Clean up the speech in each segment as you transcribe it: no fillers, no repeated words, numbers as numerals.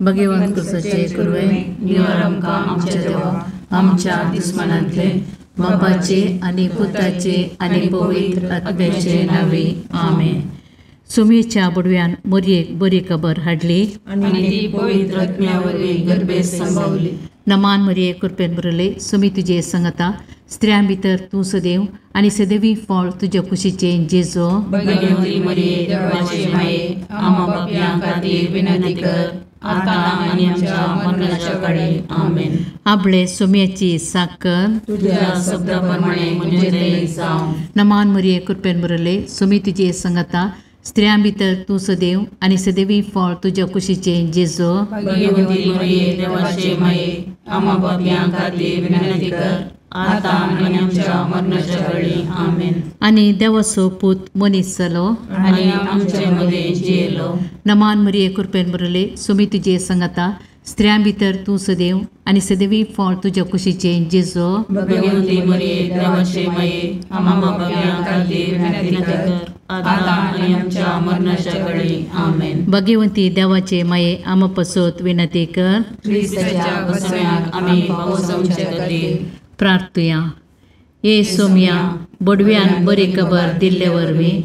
भगवंत कुसाचे कुरवे निवार आमकां आमच्या देवा आमच्या दुस्मनांतले बापाचे आनी पुताचे आनी पवित्र आत्म्याचे नांवे आमेन. सुमेच्या बुडव्यान मोरयेक बरी खबर हाडली आनी ती पवित्र आत्म्या वरवीं गर्भेत संभावली. नमान मरिये कृपेन भरले सुमी तुजे संगता स्त्रियां भितर तूं सदैव आनी सदैवी फळ तुज्या कुशीचें जेजो. भगवती मरिये देवाचे माये आम्हा पापयां खातीर विनंती कर आतां आनी आमच्या मरणाच्या काळी आमेन. आपले सुम्याची साकर तुझ्या शब्दा प्रमाणे म्हजें जावं. नमान मरिये कृपेन भरले सुमी तुजे संगता स्त्रियां भितर तूं सदैव आनी सदैवी फळ तुज्या कुशीचें जेजो. भगवती मरिये देवाचे माये आम्हा पापयां खातीर विनंती कर आतां आनी आमच्या मरणाच्या काळी आमेन. आनी देवाचो पूत मनीस जालो आनी आमचे मदें जियेलो. नमान मरिये कृपेन भरले सुमी तुजे संगता स्त्रियां भितर तूं सदैव आनी सदैवी फळ तुज्या कुशीचें जेजो. भगवती मरिये देवाचे माये आम्हा पापयां खातीर विनंती कर आतां आनी आमच्या मरणाच्या काळी आमेन. भगवंती देवाचे माये आम्हा पसत विनंती कर. क्रिस्ताच्या बसव्याक आमी पावसाचे खातीर प्रार्थुया. ये सोम्या बडव्यान बरी खबर दिल्ले वरवीं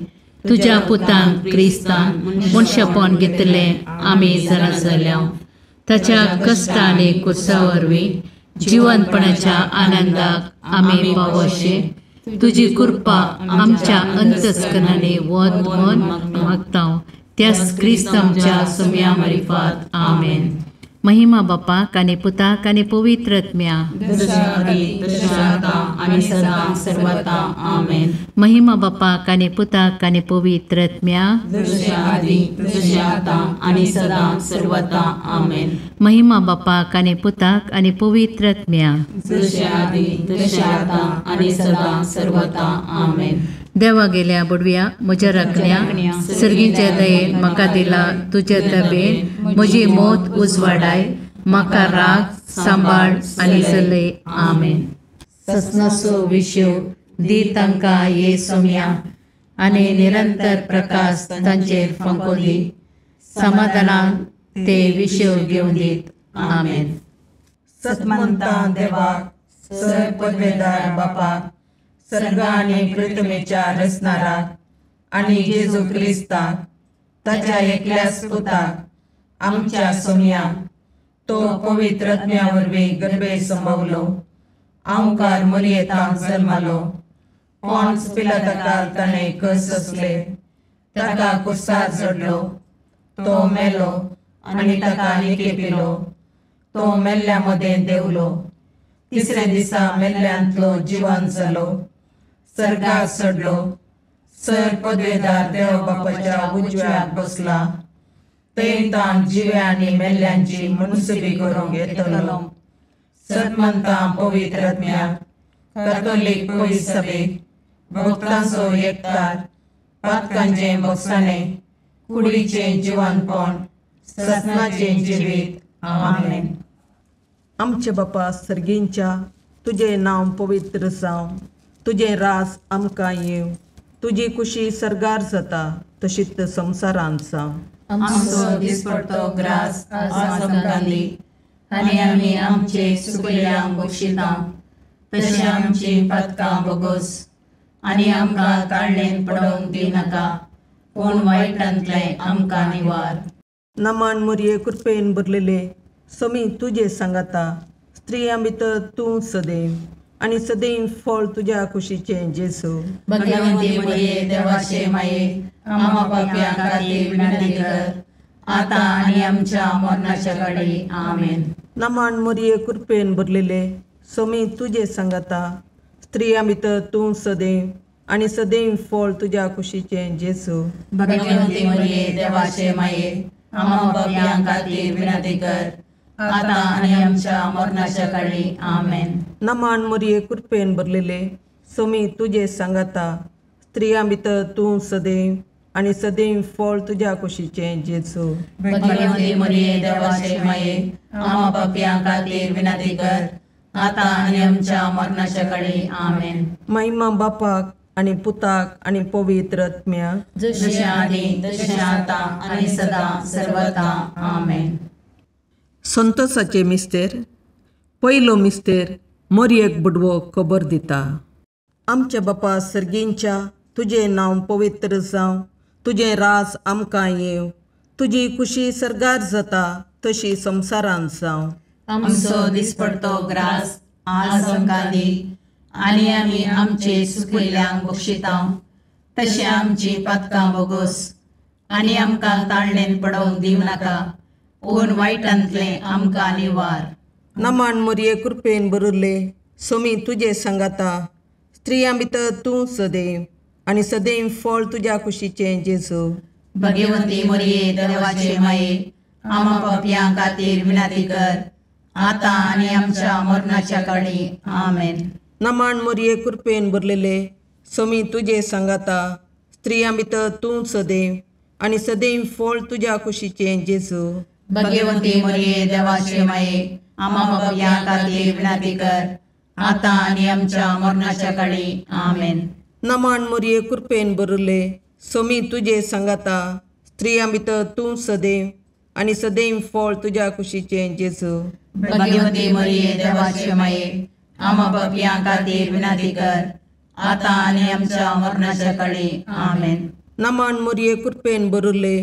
तुज्या पुतान क्रिस्तान मनशापण घेतलें आमी जाणा जाल्या. ताच्या कश्ट आनी कुर्सा वरवीं जिवनपणाच्या आनंदाक आमी पावोशे तुजी कृपा आमच्या अंतस्करणांनी वत म्हूण मागता त्याच क्रिस्त आमच्या सोम्या मारिफात आमेन. महिमा बापाक आनी पुताक आनी पवित्र आत्म्या. महिमा बापाक आनी पुताक आनी पवित्र आत्म्या. महिमा बापाक आनी पुताक आनी पवित्र आत्म्या. देवा गेल्या बुडव्या म्हज्या राखण्या सर्गीच्या दयेन म्हाका दिला तुज्या दबेन म्हजी मौत उजवाडाय म्हाका राग सांबाळ आनी चलय आमेन. ससनाचो विशय दी तांकां ये सोम्या आनी निरंतर प्रकाश तांचेर फांको दी समाधानान ते विशय घेवन दीत आमेन. सतमंता देवाक सर पदवेदार बापाक सर्ग आनी पृथ्वीच्या रचणाराक आनी जेजू क्रिस्ताक ताच्या एकल्याच पुताक आमच्या सोम्याक तो पवित्र आत्म्या वरवीं गर्भे संभवलो आंवकार मरियेतांक जल्मालो पॉन्स पिलाताकाल ताणें कस सोंसले ताका कुर्सार चडलो तो मेलो आनी ताका निकेपिलो तो मेल्ल्या मदें देंवलो तिसऱ्या दिसा मेल्ल्यांतलो जिवन जालो सर्गाक चडलो सर पदवेदार देव बापाच्या उजव्याक बसला थंय ताण जिव्या आनी मेल्ल्यांची मनसुबी करूंक येतलो. सतमंता पवित्र आत्म्याक कॅथोलीक पवित्र सभेक भक्तांचो एकतार पातकांचें भोगसाणें कुडीचें जिवनपण ससनाचें जिवीत आमेन. आमचे बापा सर्गींच्या तुजें नांव पवित्र जावं तुजें रास आमकां येवं तुजी कुशी सर्गार जाता तशीच संवसारांत जावं. आमचो दिसपडतो ग्रास आज आमकां दी आनी आमी आमचे सुकल्यांक बक्षिता तशें आमची पातकां बोगोस आनी आमकां ताळणेन पडोवंक दिनाका पूण वायटांतलें आमकां निवार. नमान मोरये कृपेन भरलेले समी तुजे सांगाता स्त्रियां भितर तूं सदैव आनी सदैव फळ तुज्या कुशीचें जेजू. भगवंती मरिये देवाचे माये आम्हा पापयां खातीर विनंती कर आतां आनी आमच्या मरणाच्या काळी आमेन. नमान मोरये कृपेन भरलेले समी तुजे सांगाता स्त्रियां भितर तूं सदैव आनी सदैव फळ तुज्या कुशीचें जेजू. भगवंती मरिये देवाचे माये आम्हा पापयां खातीर विनंती कर आतां आनी आमच्या मरणाच्या काळी आमेन. नमान मोरये कृपेन भरलेले समी तुजे सांगाता स्त्रियां भितर तूं सदैव आनी सदैव फळ तुज्या कुशीचें जेजू. भगवंती मरिये देवाचे माये आम्हा पापयां खातीर विनंती कर आतां आनी आमच्या मरणाच्या काळी आमेन. महिमा बापाक आनी पुताक आनी पवित्र आत्म्याक जशें आदी तशें आतां आनी सदां सर्वता आमेन. संतोषाचे मिस्तेर. पयलो मिस्तेर मोरयेक बुडवो खबर दिता. आमच्या बापा सर्गींच्या, तुजें नांव पवित्र जावं, तुजें राज आमकां येवं, तुजी खुशी सर्गार जाता तशी संवसारांत जावं. आमचो दिसपडतो ग्रास आज आमकां दी आनी आमी आमचे सुकिल्ल्यांक बक्षिता तशें आमची पातकां बोगोस आनी आमकां ताळणेन पडोवंक दिवं नाका, पूण वायटांतलें आमकां निवार. नमान मोरये कृपेन बरुल्ले, सोमी तुजे सांगाता, स्त्रियां भितर तूं सदैव आनी सदैव फळ तुज्या कुशीचें जेजू. भगवंती मोरये देवाचे माये, आमा पापयां खातीर विनंती कर, आतां आनी आमच्या मरणाच्या काळी. आमेन. नमान मोरये कृपेन भरलेले, सोमी तुजे सांगाता, स्त्रियां भितर तूं सदैव आनी सदैव फळ तुज्या कुशीचें जेजू. भगवंती मोरये देवाचे माये, आमा पापयां खातीर विनंती कर, आतां आनी आमच्या मरणाच्या काळी. आमेन. नमान मोरये कृपेन भरले, सोमी तुजे सांगाता, स्त्रियां भितर तूं सदैव आनी सदैव फळ तुज्या कुशीचें जेजू. भगवंती मोरये देवाचे माये, आमा पापयां खातीर विनंती कर, आतां आनी आमच्या मरणाच्या काळी. आमेन. नमान मोरये कृपेन भरले,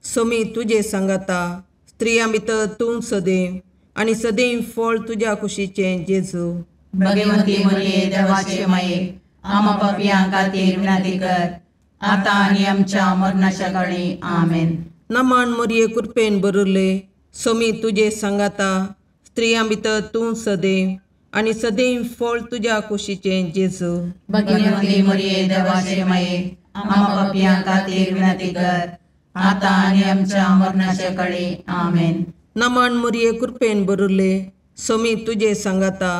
सोमी तुजे सांगाता, स्त्रियां भितर तूं सदैव आनी सदैव फळ तुज्या कुशीचें जेजू. भगवंती मोरये देवाचे माये, आमा पापयां खातीर विनंती कर, आतां आनी आमच्या मरणाच्या काळी. आमेन. नमान मोरये कृपेन भरले, सोमी तुजे सांगाता, स्त्रियां भितर तूं सदैव आनी सदैव फळ तुज्या कुशीचें जेजू. भगवंती मोरये देवाचे माये, आमा पापयां खातीर विनंती कर, आतां आनी आमच्या मरणाच्या काळी. आमेन. नमान मोरये कृपेन भरले, सोमी तुजे सांगाता,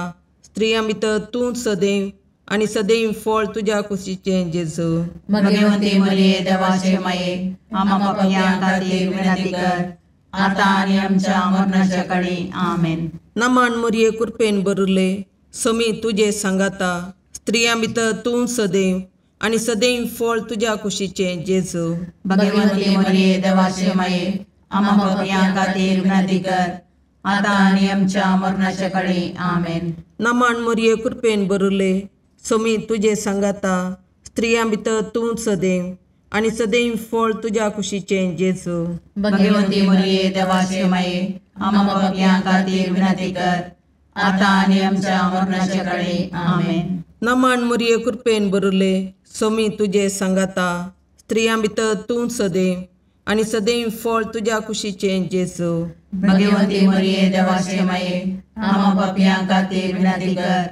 स्त्रियां भितर तूं सदैव आनी सदैव फळ तुज्या कुशीचें जेजू. भगवंती मोरये देवाचे माये, आमा पापयां खातीर विनंती कर, आतां आनी आमच्या मरणाच्या काळी. आमेन. नमान मोरये कृपेन भरले, सोमी तुजे सांगाता, स्त्रियां भितर तूं सदैव आनी सदैव फळ तुज्या कुशीचें जेजू. भगवंती मोरये देवाचे माये, आमा पापयां खातीर विनंती कर, आतां आनी आमच्या मरणाच्या काळी. आमेन. नमान मोरये कृपेन भरले, सोमी तुजे सांगाता, स्त्रियां भितर तूं सदैव आनी सदैव फळ तुज्या कुशीचें जेजू. भगवंती मोरये देवाचे माये, आमा पापयां खातीर विनंती कर, आतां आनी आमच्या मरणाच्या काळी. आमेन. नमान मोरये कृपेन भरले, सोमी तुजे सांगाता, स्त्रियां भितर तूं सदैव आनी सदैव फळ तुज्या कुशीचें जेजू. भगवंती मोरये देवाचे माये, आमा पापयां खातीर विनंती कर,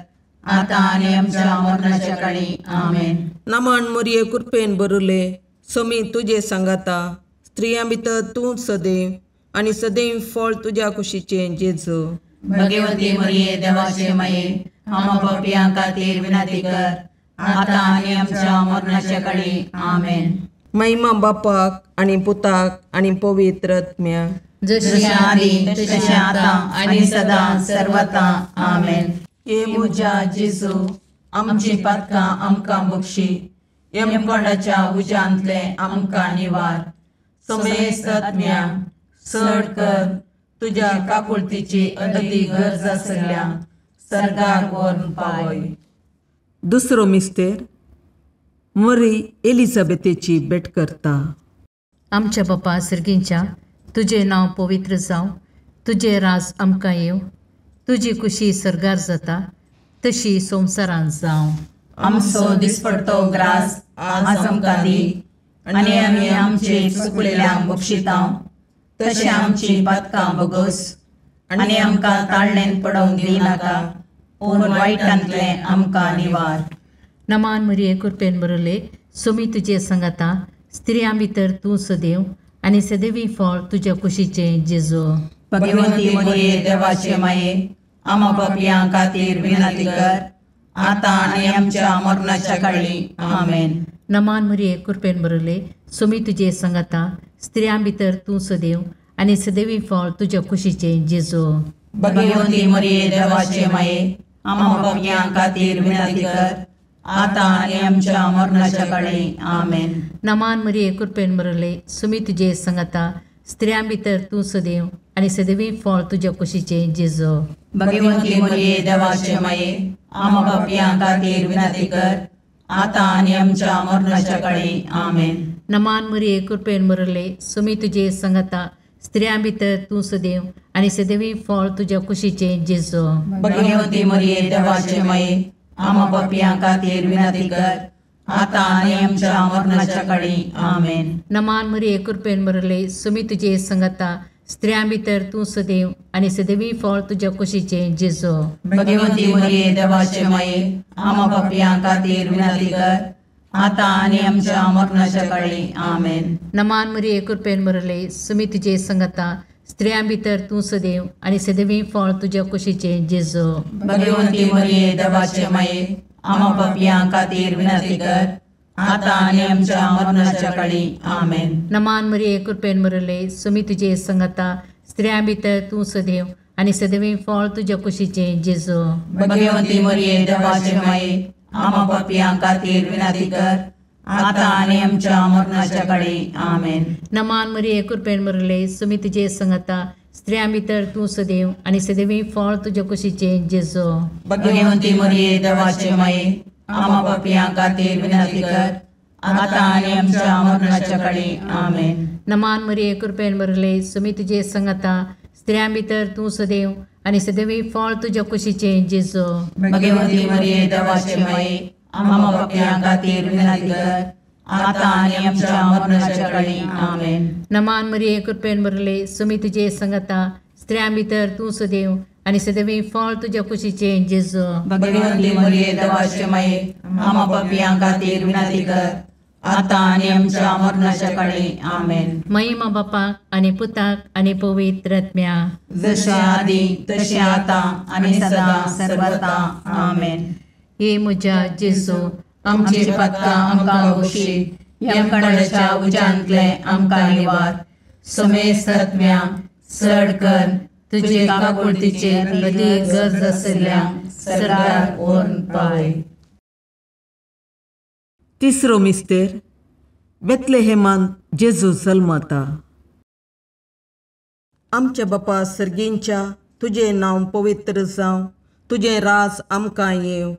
आतां आनी आमच्या मरणाच्या काळी. आमेन. नमान मोरये कृपेन भरले, सोमी तुजे सांगाता, स्त्रियां भितर तूं सदैव आनी सदैव फळ तुज्या कुशीचें जेजू. भगवंती मोरये देवाचे माये, आमा पापयां खातीर विनंती कर, आतां आनी आमच्या मरणाच्या काळी. आमेन. महिमा बापाक आनी पुताक आनी पवित्र आत्म्याक, जशी आदी तशें आतां आनी सदां सर्वता. आमेन. हे म्हज्या जेजू, आमची पातकां आमकां बक्षी, यमकोंडाच्या उज्यांतलें आमकां निवार, समेस्त आत्म्या चड कर तुज्या काकुळतीची अदती गरज आसल्या सर्गाक व्हरून पावय. दुसरो मिस्तेर मरी एलिझाबेथेची भेट करता. आमच्या बापा सर्गींच्या, तुजें नांव पवित्र जावं, तुजें राज आमकां येवं, तुजी खुशी सर्गार जाता तशी संवसारांत जावं. आमचो दिसपडतो ग्रास आज आमकां दी आनी आमी आमचे चुकलेल्यांक बक्षिता तशें आमची पातकां बगोस आनी आमकां ताळणेन पडोवंक दिनाका, पूण वायटांतलें आमकां निवार. नमान मरिये कृपेन बरले, सोमी तुजे सांगाता, स्त्रियां भितर तूं सदैव आनी सदैवी फळ तुज्या कुशीचें जेजू. भगवंती मरिये देवाचे माये, आमा पापयां खातीर विनंती कर, आतां आनी आमच्या मरणाच्या काळी. आमेन. नमान मरिये कृपेन बरले, सोमी तुजे सांगाता, स्त्रियां भितर तूं सदैव आनी सदैवी फळ तुज्या कुशीचें जेजू. भगवंती मरिये देवाचे माये, आमा पापयां खातीर विनंती कर, आतां आनी आमच्या मरणाच्या काळी. आमेन. नमान मरिये कृपेन बरले, सोमी तुजे सांगाता, स्त्रियां भितर तूं सदैव आनी सदैवी फळ तुज्या कुशीचें जेजू. भगवंती मरिये देवाचे माये, आम्हा पापयां खातीर विनंती कर, आतां आनी आमच्या मरणाच्या काळी. आमेन. नमान मरिये, कृपेन भरले, सुमी तुजे संगता, स्त्रियां भितर तूं सदैव आनी सदैवी फळ तुज्या कुशीचें जेजू. भगवंती मरिये देवाचे माये, आम्हा पापयां खातीर विनंती कर, आतां आनी आमच्या मरणाच्या काळी. आमेन. नमान मरिये, कृपेन भरले, सुमी तुजे संगता, स्त्रियां भितर तूं सदैव आनी सदैवी फळ तुज्या कुशीचें जेजू. भगवंती मरिये देवाचे माये, आम्हा पापयां खातीर विनंती कर, आतां आनी आमच्या मरणाच्या काळी. आमेन. नमान मरिये, कृपेन भरले, सुमी तुजे संगता, स्त्रियां भितर तूं सदैव आनी सदैवी फळ तुज्या कुशीचें जेजू. भगवंती मरिये देवाचे माये, आम्हा पापयां खातीर विनंती कर, आतां आनी आमच्या मरणाच्या काळी. आमेन. नमान मरिये, कृपेन भरले, सुमी तुजे संगता, स्त्रियां भितर तूं सदैव आनी सदैवी फळ तुज्या कुशीचें जेजू. भगवंती मरिये देवाचे माये, आम्हा पापयां खातीर विनंती कर, आतां आनी आमच्या मरणाच्या काळी. आमेन. नमान मरिये, कृपेन भरले, सुमी तुजे संगता, स्त्रियां भितर तूं सदैव आनी सदैवी फळ तुज्या कुशीचें जेजू. भगवंती मरिये देवाचे माये, आम्हा पापयां खातीर विनंती कर, आतां आनी आमच्या मरणाच्या काळी. आमेन. नमान मरिये, कृपेन भरले, सुमी तुजे संगता, स्त्रियां भितर तूं सदैव आनी सदैवी फळ तुज्या कुशीचें जेजू. भगवंती मरिये देवाचे माये, आम्हा पापयां खातीर विनंती कर, आतां आनी आमच्या मरणाच्या काळी. आमेन. नमान मरिये, कृपेन भरले, सुमी तुजे संगता, स्त्रियां भितर तूं सदैव आनी सदैवी फळ तुज्या कुशीचें जेजू. भगवंती मरिये देवाचे माये, आम्हा पापयां खातीर विनंती कर, आतां आनी आमच्या मरणाच्या काळी. आमेन. महिमा बापाक आनी पुताक आनी पवित्र आत्म्या, जशें आदी तशें आतां आनी सदां सर्वता. आमेन. हे म्हज्या जेजू, आमची पातकां आमकां बक्षी, यमकंडाच्या उज्यांतले आमकां निवार, समेस्त आत्म्या चड कर तुजे काकुळतीचेर अदीक गरज आशिल्ल्या सरकार व्हरून पावय. तिसरो मिस्तेर, बेतलेहेमान जेजू जल्मता. आमच्या बापा सर्गींच्या, तुजें नांव पवित्र जावं, तुजें राज आमकां येवं,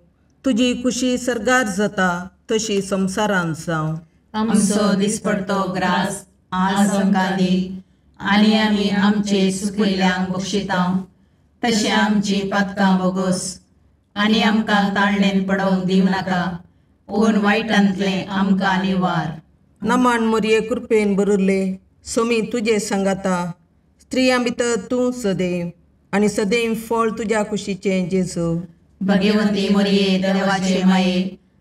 तुजी कुशी सर्गार जाता तशी संवसारांत जावं. आमचो दिसपडतो ग्रास आज आमकां दी, आनी आमी आमचे सुकिल्ल्यांक बक्षिता तशें आमची पातकां बोगोस, आनी आमकां ताळणेन पडोवंक दिवं नाका, पूण वायटांतलें आमकां निवार. नमान मरिये, कृपेन भरिल्ले, सोमी तुजे सांगाता, स्त्रियां भितर तूं सदैव आनी सदैव फळ तुज्या कुशीचें जेजू. भगवंती मरिये देवाचे माये,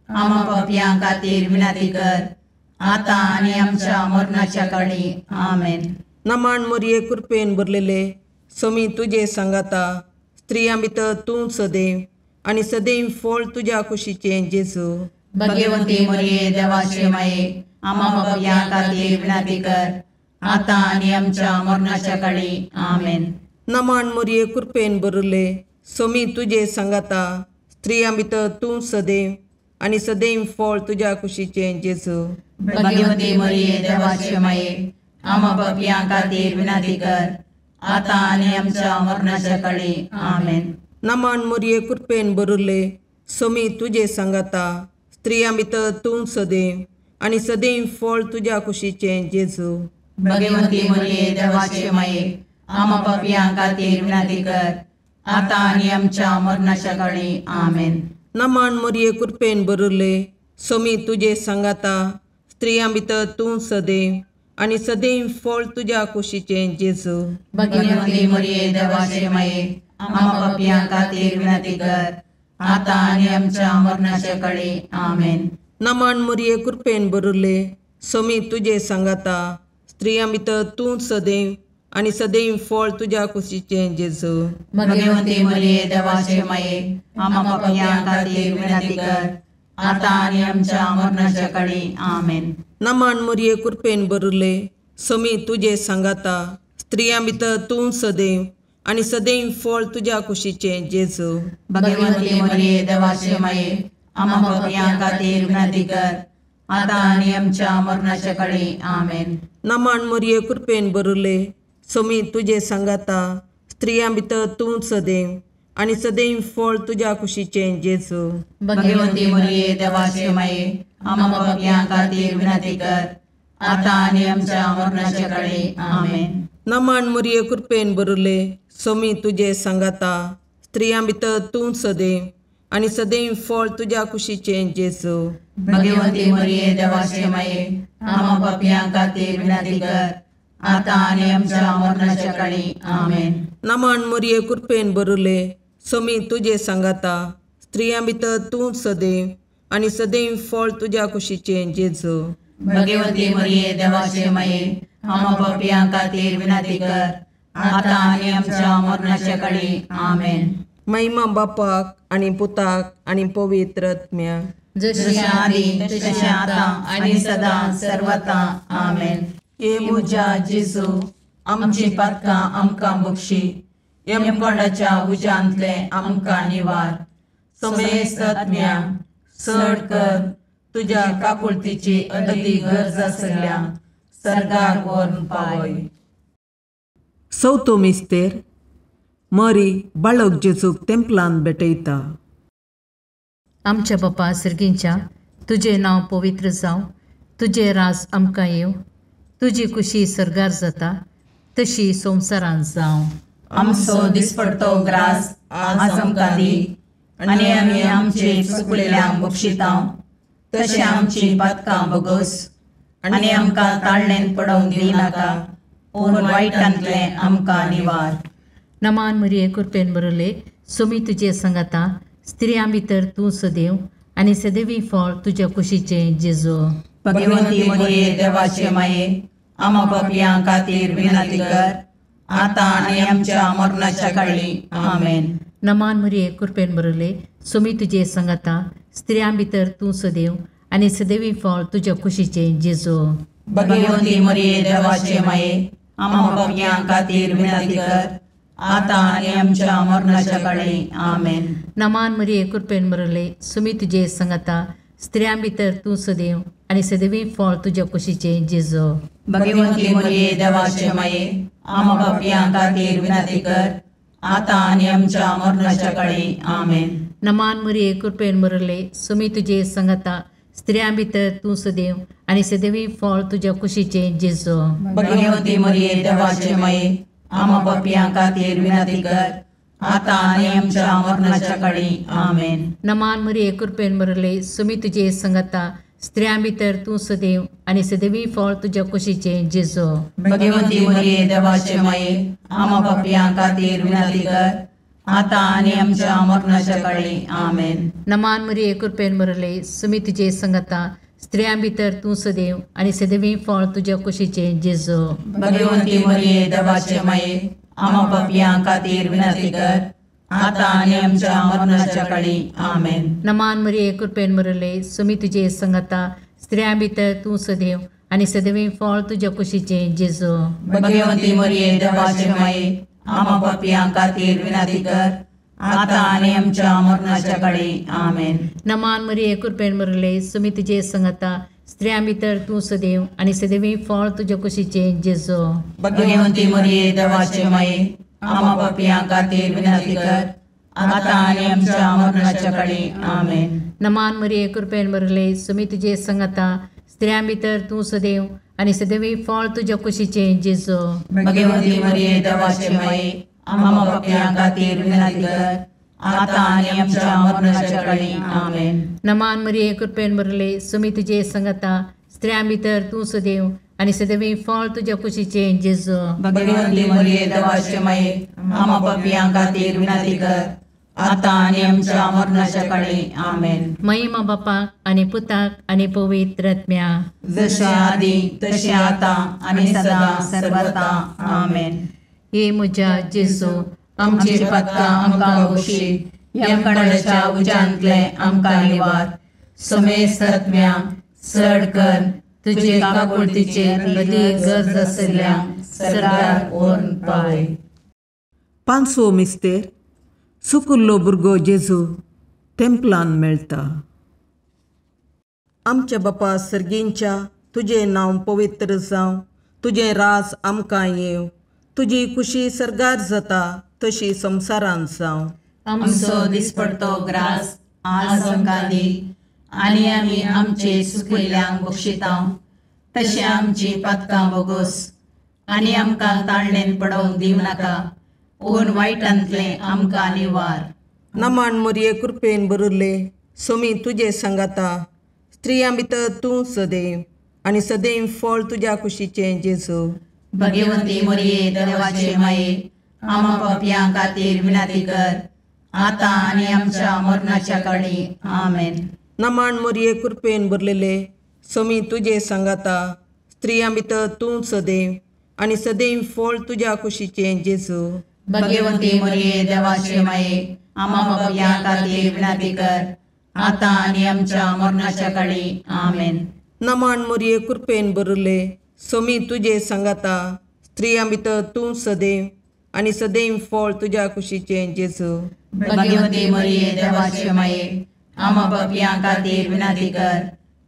आम्हा पापयां खातीर विनंती कर, आतां आनी आमच्या मरणाच्या काळी. आमेन. नमान मरिये, कृपेन भरलेले, सोमी तुजे सांगाता, स्त्रियां भितर तूं सदैव आनी सदैव फळ तुज्या कुशीचें जेजू. भगवंती मरिये देवाचे माये, आम्हा पापयां खातीर विनंती कर, आतां आनी आमच्या मरणाच्या काळी. आमेन. नमान मरिये, कृपेन भरिल्ले, सोमी तुजे सांगाता, स्त्रियां भितर तूं सदैव आनी सदैव फळ तुज्या कुशीचें जेजू. भगवंती मरिये देवाचे माये, आम्हा पापयां खातीर विनंती कर, आतां आनी आमच्या मरणाच्या काळी. आमेन. नमान मरिये, कृपेन भरिल्ले, सोमी तुजे सांगाता, स्त्रियां भितर तूं सदैव आनी सदैव फळ तुज्या कुशीचें जेजू. भगवंती मरिये देवाचे माये, आम्हा पापयां खातीर विनंती कर, आतां आनी आमच्या मरणाच्या काळी. आमेन. नमान मरिये, कृपेन भरिल्ले, सोमी तुजे सांगाता, स्त्रियां भितर तूं सदैव आनी सदैव फळ तुज्या कुशीचें जेजू. भगवंती मरिये देवाचे माये, आम्हा पापयां खातीर विनंती कर, आतां आनी आमच्या मरणाच्या काळी. आमेन. नमान मरिये, कृपेन भरिल्ले, सोमी तुजे सांगाता, स्त्रियां भितर तूं सदैव आनी सदैव फळ तुज्या कुशीचें जेजू. भगवंती मरिये देवाचे माये, आम्हा पापयां खातीर विनंती कर, आतां आनी आमच्या मरणाच्या काळी. आमेन. नमान मरिये, कृपेन भरिल्ले, सोमी तुजे सांगाता, स्त्रियां भितर तूं सदैव आनी सदैव फळ तुज्या कुशीचें जेजू. भगवंती मरिये देवाचे माये, आम्हा पापयां खातीर विनंती कर, आतां आनी आमच्या मरणाच्या काळी. आमेन. नमन मरिये कृपेन भरिल्ले, स्वामी तुजे सांगाता, स्त्रियां भितर तूं सदैव आनी सदैव फळ तुज्या कुशीचें जेजू. भगवंती मरिये देवाचे माये, आम्हा पापयां खातीर विनंती कर, आतां आनी आमच्या मरणाच्या काळी. आमेन. नमन मरिये कृपेन भरिल्ले, स्वामी तुजे सांगाता, स्त्रियां भितर तूं सदैव आनी सदैव फळ तुज्या कुशीचें जेजू. भगवंती मरिये देवाचे माये, आम्हा पापयां खातीर विनंती कर, आतां आनी आमच्या मरणाच्या काळी. आमेन. नमन मरिये कृपेन भरिल्ले, स्वामी तुजे सांगाता, स्त्रियां भितर तूं सदैव आनी सदैव फळ तुज्या कुशीचें जेजू. भगवंती मरिये देवाचे माये, आम्हा पापयां खातीर विनंती कर, आतां आनी आमच्या मरणाच्या काळी. आमेन. महिमा बापाक आनी पुताक आनी पवित्र आत्म्याक, जशें आदी तशें आतां आनी सदां सर्वता. आमेन. हे म्हज्या जेजू, आमची पातकां आमकां बक्षी, यमकोंडाच्या उज्यांतलें आमकां निवार, समेस्त आत्म्यांक चड कर तुज्या काकुळतीची अदती गरज आसल्या सर्गाक व्हरून पावय. चवथो मिस्तेर. मरी बाळक जेजूक तेंपलान भेटयता. आमच्या बापा सर्गींच्या, तुजें नांव पवित्र जावं, तुजें राज आमकां येवं, तुजी कुशी सर्गार जाता तशी संवसारांत जावं. आमचो दिसपडतो ग्रास आज आमकां दी, आनी आमी आमचे चुकलेल्यांक बक्षितांव तशें आमची पातकां बगोस, आनी आमकां ताळणेन पडोवंक दिनाका, पूण वायटांतलें आमकां निवार. नमान मरिये कृपेन भरिल्ले, स्वामी तुजे सांगाता, स्त्रियां भितर तूं सदैव आनी सदैवी फळ तुज्या कुशीचें जेजू. भगवंती मरिये देवाचे माये, आम्हा पापयां खातीर विनंती कर, आतां आनी आमच्या मरणाच्या काळी. आमेन. नमान मरिये कृपेन भरिल्ले, स्वामी तुजे सांगाता, स्त्रियां भितर तूं सदैव आनी सदैवी फळ तुज्या कुशीचें जेजू. भगवंती मरिये देवाचे माये, आम्हा पापयां खातीर विनंती कर, आतां आनी आमच्या मरणाच्या काळी. आमेन. नमान मरिये कृपेन भरिल्ले, स्वामी तुजे सांगाता, स्त्रियां भितर तूं सदैव आनी सदैवी फळ तुज्या कुशीचें जेजू. भगवंती मरिये देवाचे माये, आम्हा पापयां खातीर विनंती कर, आतां आनी आमच्या मरणाच्या काळी. आमेन. नमान मरिये कृपेन भरिल्ले, स्वामी तुजे सांगाता, स्त्रियां भितर तूं सदैव आनी सदैवी फळ तुज्या कुशीचें जेजू. भगवंती मरिये देवाचे माये, आम्हा पापयां खातीर विनंती कर, आतां आनी आमच्या मरणाच्या काळी. आमेन. नमान मरिये कृपेन भरिल्ले, स्वामी तुजे सांगाता, स्त्रियां भितर तूं सदैव आनी सदैवी फळ तुज्या कुशीचें जेजू. भगवंती मरिये देवाचे माये, आम्हा पापयां खातीर विनंती कर, आतां आनी आमच्या मरणाच्या काळी. आमेन. नमान मरिये कृपेन भरिल्ले, स्वामी तुजे सांगाता, स्त्रियां भितर तूं सदैव आनी सदैवी फळ तुज्या कुशीचें जेजू. भगवंती मरिये देवाचे माये, आम्हा पापयां खातीर विनंती कर, आतां आनी आमच्या मरणाच्या काळी. आमेन. नमान मरिये कृपेन भरिल्ले, स्वामी तुजे सांगाता, स्त्रियां भितर तूं सदैव आनी सदैवी फळ तुज्या कुशीचें जेजू. भगवंती मरिये देवाचे माये, आम्हा पापयां खातीर विनंती कर, आतां आनी आमच्या मरणाच्या काळी. आमेन. नमान मरिये कृपेन भरिल्ले, स्वामी तुजे सांगाता, स्त्रियां भितर तूं सदैव आनी सदैवी फळ तुज्या कुशीचें जेजू. भगवंती मरिये देवाचे माये, आम्हा पापयां खातीर विनंती कर, आतां आनी आमच्या मरणाच्या काळी. आमेन. नमान मरिये कृपेन भरिल्ले, स्वामी तुजे सांगाता, स्त्रियां भितर तूं सदैव आनी सदैवी फळ तुज्या कुशीचें जेजू. भगवंती मरिये देवाचे माये, आम्हा पापयां खातीर विनंती कर, आतां आनी आमच्या मरणाच्या काळी. आमेन. नमान मरिये कृपेन भरिल्ले, स्वामी तुजे सांगाता, स्त्रियां भितर तूं सदैव आनी सदैवी फळ तुज्या कुशीचें जेजू. भगवंती मरिये देवाचे माये, आम्हा पापयां खातीर विनंती कर, आतां आनी आमच्या मरणाच्या काळी. आमेन. महिमा बापाक आनी पुताक आनी पवित्र आत्म्याक, जशें आदी तशें आतां आनी सदां सर्वता. आमेन. हे म्हज्या जेजू, आमची पातकां आमकां बक्षी, यमकंडाच्या उज्यांतलें आमकां निवार, समेस्त आत्म्यांक चड कर तुजे काकुळतीचे अदीक गरज आशिल्ल्यांक सर्गाक व्हरून पावय. पांचवो मिस्तेर. सुकुल्लो भुरगो जेजू तेंपलान मेळटा. आमच्या बापा सर्गींच्या तुजें नांव पवित्र जावं, तुजें राज आमकां येवं, तुजी खुशी सर्गार जाता तशी संवसारांत जावं. आमचो दिसपडतो ग्रास आज आमकां दी आनी आमी आमचे सुकिल्ल्यांक बक्षिता तशें आमची पातकां बोगोस आनी आमकां ताळणेन पडोवंक दिवं नाका पूण वायटांतलें आमकां निवार. नमान मोरये कृपेन बरुल्ले सोमी तुजे सांगाता, स्त्रियां भितर तूं सदैव आनी सदैव फळ तुज्या कुशीचें जेजू. भगवंती मोरये देवाचे माये आमा पापयां खातीर विनंती कर आतां आनी आमच्या मरणाच्या काळी. आमेन. नमान मोरये कृपेन भरलेले सोमी तुजे सांगाता, स्त्रियां भितर तूं सदैव आनी सदैव फळ तुज्या कुशीचें जेजू. भगवंती मोरये देवाचे माये आमा पापयां खातीर विनंती कर आतां आनी आमच्या मरणाच्या काळी. आमेन. नमान मोरये कृपेन भरले सोमी तुजे सांगाता, स्त्रियां भितर तूं सदैव आनी सदैव फळ तुज्या कुशीचें जेजू. भगवंती मोरये देवाचे माये आमा पापयां खातीर विनंती कर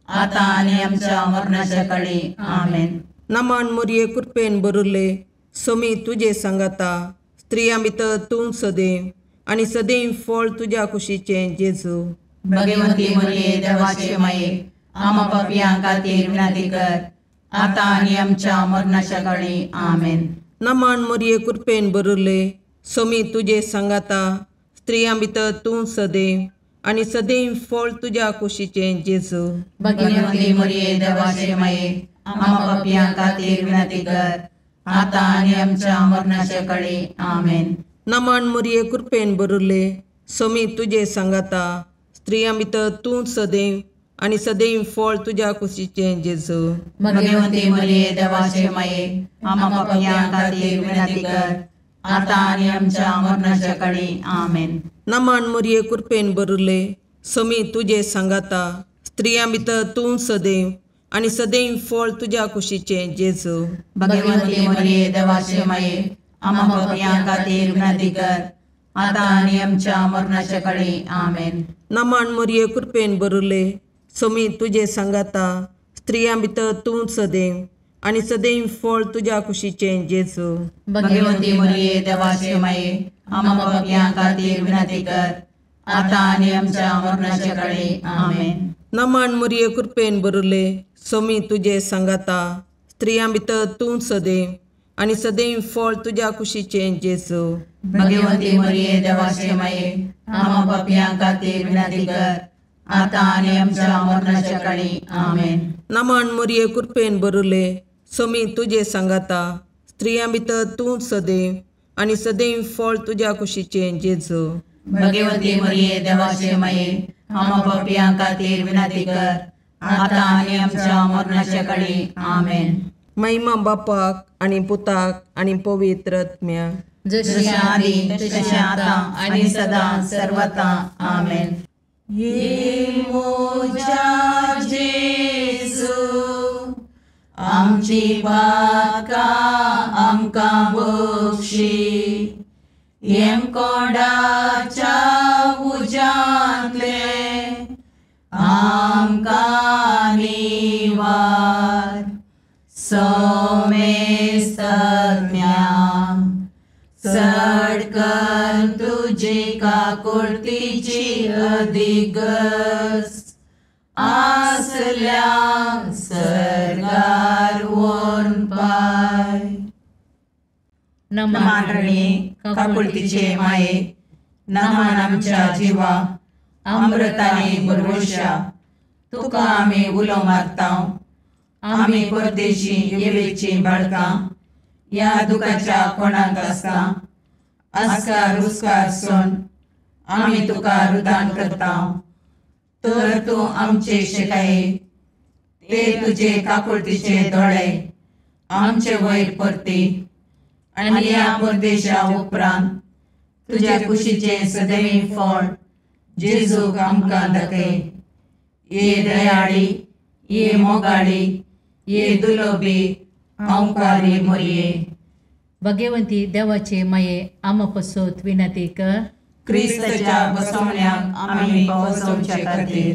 आतां आनी आमच्या मरणाच्या काळी. आमेन. नमान मोरये कृपेन भरले सोमी तुजे सांगाता, स्त्रियां भितर तूं सदैव आनी सदैव फळ तुज्या कुशीचें जेजू. भगवंती मोरये देवाचे माये आमा पापयां खातीर विनंती कर आतां आनी आमच्या मरणाच्या काळी. आमेन. नमान मोरये कृपेन भरले सोमी तुजे सांगाता, स्त्रियां भितर तूं सदैव आनी सदैव फळ तुज्या कुशीचें जेजू. भगवंती मोरये देवाचे माये आमा पापयां खातीर विनंती कर आतां आनी आमच्या मरणाच्या काळी. आमेन. नमान मोरये कृपेन भरले सोमी तुजे सांगाता, स्त्रियां भितर तूं सदैव आनी सदैव फळ तुज्या कुशीचें जेजू. भगवंती मोरये देवाचे माये आमा पापयां खातीर विनंती कर आतां आनी आमच्या मरणाच्या काळी. आमेन. नमान मोरये कृपेन भरले सोमी तुजे सांगाता, स्त्रियां भितर तूं सदैव आनी सदैव फळ तुज्या कुशीचें जेजू. भगवंती मोरये देवाचे माये आमा पापयां खातीर विनंती कर आतां आनी आमच्या मरणाच्या काळी. आमेन. नमान मोरये कृपेन भरले सोमी तुजे सांगाता, स्त्रियां भितर तूं सदैव आनी सदैव फळ तुज्या कुशीचें जेजू. भगवंती मोरये देवाचे माये आमा पापयां खातीर विनंती कर आतां आनी आमच्या मरणाच्या काळी. आमेन. नमान मोरये कृपेन भरले सोमी तुजे सांगाता, स्त्रियां भितर तूं सदैव आनी सदैव फळ तुज्या कुशीचें जेजू. भगवंती मोरये देवाचे माये आमा पापयां खातीर विनंती कर आतां आनी आमच्या मरणाच्या काळी. आमेन. नमान मोरये कृपेन भरले सोमी तुजे सांगाता, स्त्रियां भितर तूं सदैव आनी सदैव फळ तुज्या कुशीचें जेजू. भगवंती मोरये देवाचे माये आमा पापयां खातीर विनंती कर आतां आनी आमच्या मरणाच्या काळी. आमेन. महिमा बापाक आनी पुताक आनी पवित्र आत्म्याक, जशी आदी तशें आतां आनी सदां सर्वता. आमेन. ये मोजा जेजू आमची पातकां आमकां बक्षी, येमकोंडाच्या उज्यांतले आमकां निवार. सोमेस्तज्ञा चड कर तुजी काकुळतीची अधिगस आसल्या सर्गार व्हरून पाय. नमान रणी काकुळतीचे माये, नमान आमच्या जिवा अमृताने भरवशा, तुका आमी उलो मारता. आमी परदेशी येवेची बाळकां ह्या दुखाच्या कोणाक आसता आस्कार रुस्कार सोन आमी तुका रुदान करता. तर तूं आमचे शिकाये ते तुजे काकुळतीचे दोळे आमचे वयर परती आनी ह्या परदेशा उपरांत तुज्या कुशीचें सदैव फळ जेजूक आमकां दाखय. ये दयाळी, ये मोगाळी, ये दुलोबी अंकारी मोरये. भगवंती देवाचे माये आमा पसोत विनंती कर. क्रिस्ताच्या बसवण्याक आमी पावसोवचे खातीर.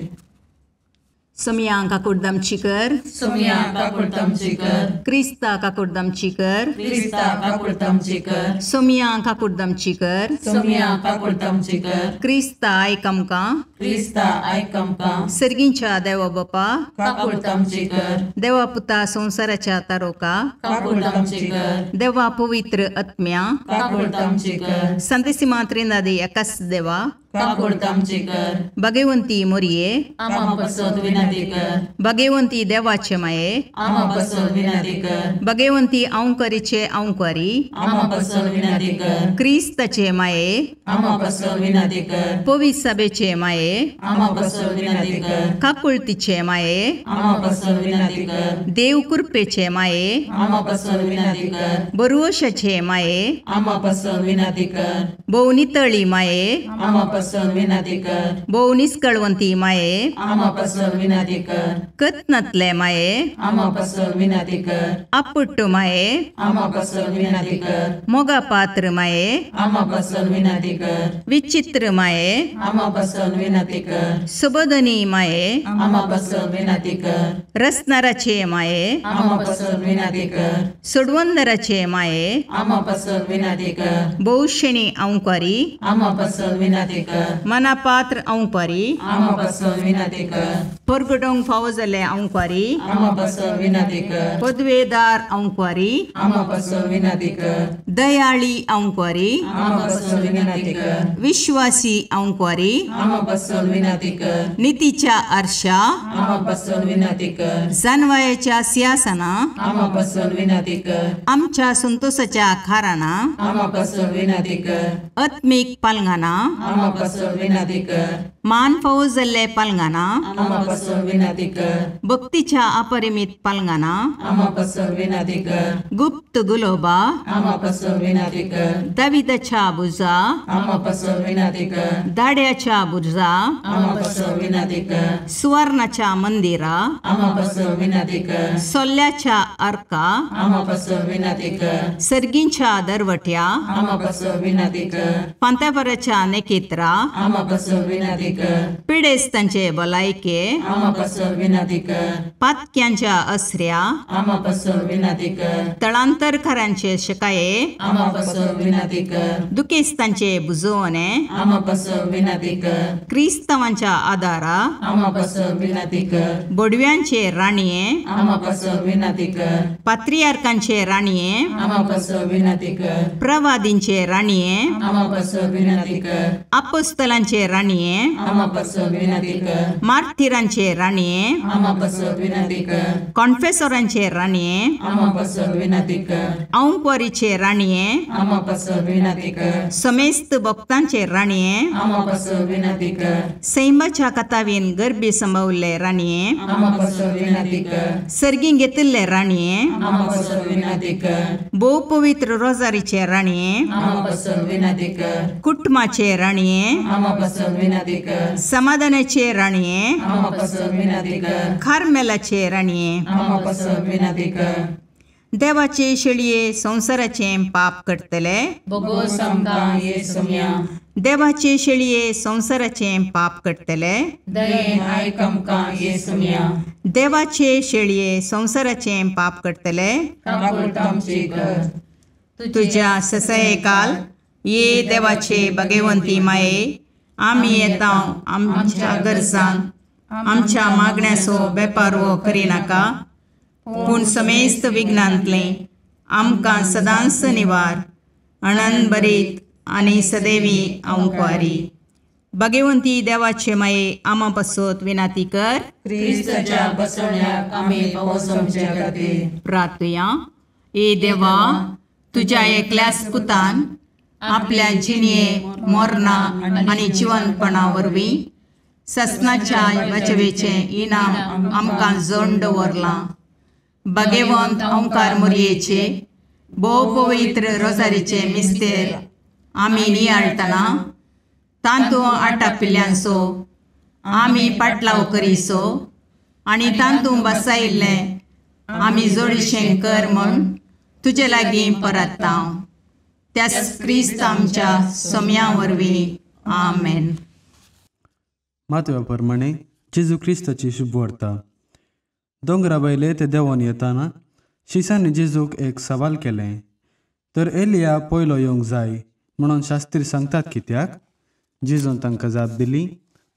सोमया काकुडदामची कर, सोमया काकुडदामची कर, क्रिस्ता काकुडदामची कर, क्रिस्ता काकुडदामची कर, सोमया काकुडदामची कर, सोमया काकुडदामची कर, क्रिस्ता आयक आमकां, क्रिस्ता आयक आमकां, सर्गींच्या देवा बापा काकुडदामची कर, देवा पुता संवसाराच्या तारोका काकुडदामची कर, देवा पवित्र आत्म्या काकुडदामची कर, संतेसिमा त्रिनादी एकाच देवा काकुडदामची कर, भगवंती मोरये आमा पसत विनंती कर, भगवंती देवाचे माये आमा पसत विनंती कर, भगवंती औंकरीचे औंकरी आमा पसत विनंती कर, क्रिस्ताचे माये आमा पसत विनंती कर, पवित्र सभेचे माये आमा पसत विनंती कर, काकुळतीचे माये आमा पसत विनंती कर, देव कृपेचे माये आमा पसत विनंती कर, बरुवशाचे माये आमा पसत विनंती कर, भोव नितळी माये आमा पसत विनंती कर, भोव निस्कळवंती माये आमा पसत विनंती कर, कत्नातले माये आमा पसत विनंती कर, आपुट्ट माये आमा पसत विनंती कर, मोगा पात्र माये आमा पसत विनंती कर, विचित्र माये आमा पसत विनंती कर, सुबोधनी माये आमा पसत विनंती कर, रसनाराचे माये आमा पसत विनंती कर, सोडवंदराचे माये आमा पसत विनंती कर, भोवशेणी औंकारी आमा पसत विनंती कर, मनापात्र औंकारी आमा पसत विनंती कर, परगटोंक फावो जाल्ले औंकारी आमा पसत विनंती कर, पदवेदार औंकारी आमा पसत विनंती कर, दयाळी औंकारी आमा पसत विनंती कर, विश्वासी औंकारी आमा पसत विनंती कर, नितीच्या आरशा आमा पसत विनंती कर, जानवायाच्या सिंहासना आमा पसत विनंती कर, आमच्या संतोषाच्या खाराना आमा पसत विनंती कर, आत्मीक पालंगाना आमा पसत विनंती कर, मान फावो जाल्ले पालंगाना आमा पसत विनंती कर, भक्तीच्या अपरिमित पालंगाना आमा पसत विनंती कर, गुप्त गुलोबा आमा पसत विनंती कर, दाविदाच्या बुजा आमा पसत विनंती कर, दाड्याच्या बुर्जा आमा पसत विनंती कर, सुवर्णाच्या मंदिरा आमा पसत विनंती कर, सोल्ल्याच्या अर्का आमा पसत विनंती कर, सर्गींच्या दरवट्या आमा पसत विनंती कर, पांतापराच्या नेकेत्रा आमा पसत विनंती कर, पिडेस्तांचे भलायके आमा पसत विनंती कर, पातक्यांच्या असऱ्या आमा पसत विनंती कर, तळांतरकारांचे शकाये आमा पसत विनंती कर, दुखेस्तांचे बुजवणे आमा पसत विनंती कर, क्रिस्तावांच्या आदारा आमा पसत विनंती कर, बोडव्यांचे राणये आमा पसत विनंती कर, पात्रियार्कांचे राणये आमा पसत विनंती कर, प्रवादींचे राणये आमा पसत विनंती कर, अपोस्तलांचे राणये आमा पसत विनंती कर, मार्थिरांचे राणये आमा पसत विनंती कर, कॉन्फेसोरांचे राणये आमा पसत विनंती कर, औंकवारीचे राणये आमा पसत विनंती कर, समेस्त भक्तांचे राणये आमा पसत विनंती कर, सैमाच्या कथावीन गर्भी संभवल्ले राणये आमा पसत विनंती कर, सर्गीं घेतिल्ले राणये आमा पसत विनंती कर, भोव पवित्र रोजारीचे राणये आमा पसत विनंती कर, कुटुंबाचे राणये आमा पसत विनंती कर, समाधानाचे राणये आमा पसत विनंती कर, कार्मेलाचे राणये आमा पसत विनंती कर, देवाचे शेळये संवसाराचे पाप करतले बोगोस आमकां ये सोम्या, देवाचे शेळये संवसाराचे पाप करतले दयेन आयक आमकां ये सोम्या, देवाचे शेळये संवसाराचे पाप करतले काकुळटामची कर, तुझ्या ससयकाल ये देवाचे भगवंती माये आमी येता आमच्या गरजांक आमच्या मागण्याचो बेपारवो करिनाका पूण समेस्त विघ्नांतलें आमकां सदांच निवार अणनभरीत आनी सदैवी अंकवारी भगवंती देवाचे माये आमा पासत विनाती कर क्रिस्ताच्या बसवण्याक आमी पावस आमच्या खातीर प्रार्थुया. ए देवा, तुज्या एकल्याच पुतान आपल्या जिणये मरणा आनी जिवनपणा वरवीं ससनाच्या वाचवेचें इनाम आमकां जण दवरलां. भगवंत ओंकार मोरयेचे भोव पवित्र रोजारीचे मिस्तेर आमी नियाळटना तांतू आटापिल्ल्यांचो आमी पाटलाव करीसो आनी तांतू बसायिल्लें आमी जोडीशें कर म्हूण तुजे लागीं परत्ता. त्याच क्रिस्त आमच्या सोम्या वरवीं. आमेन. मातव्या प्रमाणे जेजू क्रिस्ताची शुभवार्ता. दोंगरा वयले ते देंवोन येताना शिसांनी जेजूक एक सवाल केलें, तर एलिया पयलो येवंक जाय म्हणून शास्त्री सांगतात कित्याक? जेजून तांकां जाप दिली,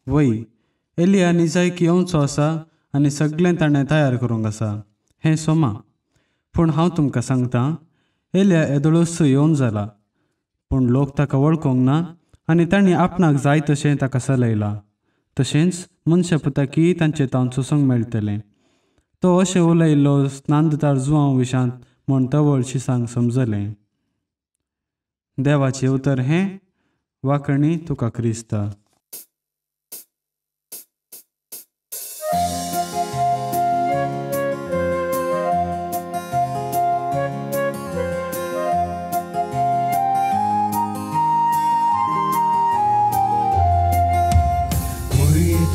वय, एलिया निजायक येवचो आसा आनी सगळें ताणें तयार करूंक आसा, हें सोमा. पूण हांव तुमकां सांगतां, एलिया येदोळूच येवन जाला, पूण लोक ताका वळखूंक ना आनी तांणी आपणाक जाय तशें ताका चलयलां. तशेंच मनशा पुताकी तांचे तावन सोसूंक मेळटलें. तो अशें उलयल्लो स्नानदार जुवांव विशांत म्हूण तवळ शिसांक समजलें. देवाचें उतर हें. वाकणी तुका क्रिस्ता.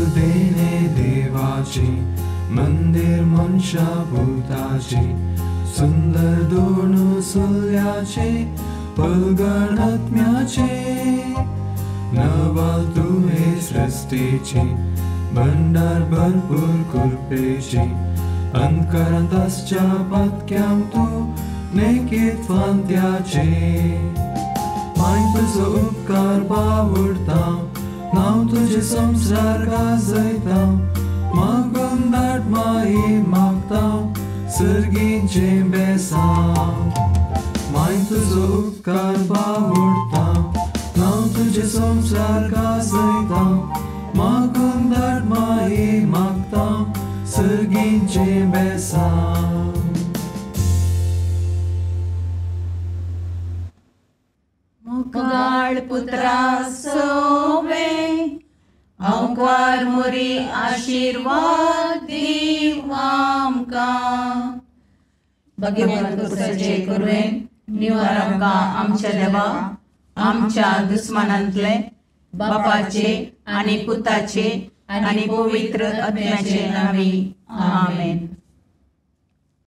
देणे देवाची मंदिर मनशा भूताची सुंदर दोन सुल्याचे पलगण आत्म्याचे नवाल तुहे सृष्टीची भंडार भरपूर कृपेची अंतकरांत आसच्या पातक्यांक तूं नेकीत फांत्याचे. माय तुजो उपकार बावडता, नांव तुजें संवसार गाजयता, मागून धाड माई मागता सर्गीचें बेसांव. माय तुजो उपकार बावडता, नांव तुजें संवसार गाजयता, मागून धाड माई मागता सर्गीचें बेसांव. मुगाळ पुत्रा सोवे अंकार मोरी आशीर्वाद दीव आमकां. भगवंत पुरुषाचे कुरवेन निवार आमकां आमच्या देवा आमच्या दुस्मानांतले बापाचे आनी पुताचे आनी पवित्र आत्म्याचे नांवी. आमेन.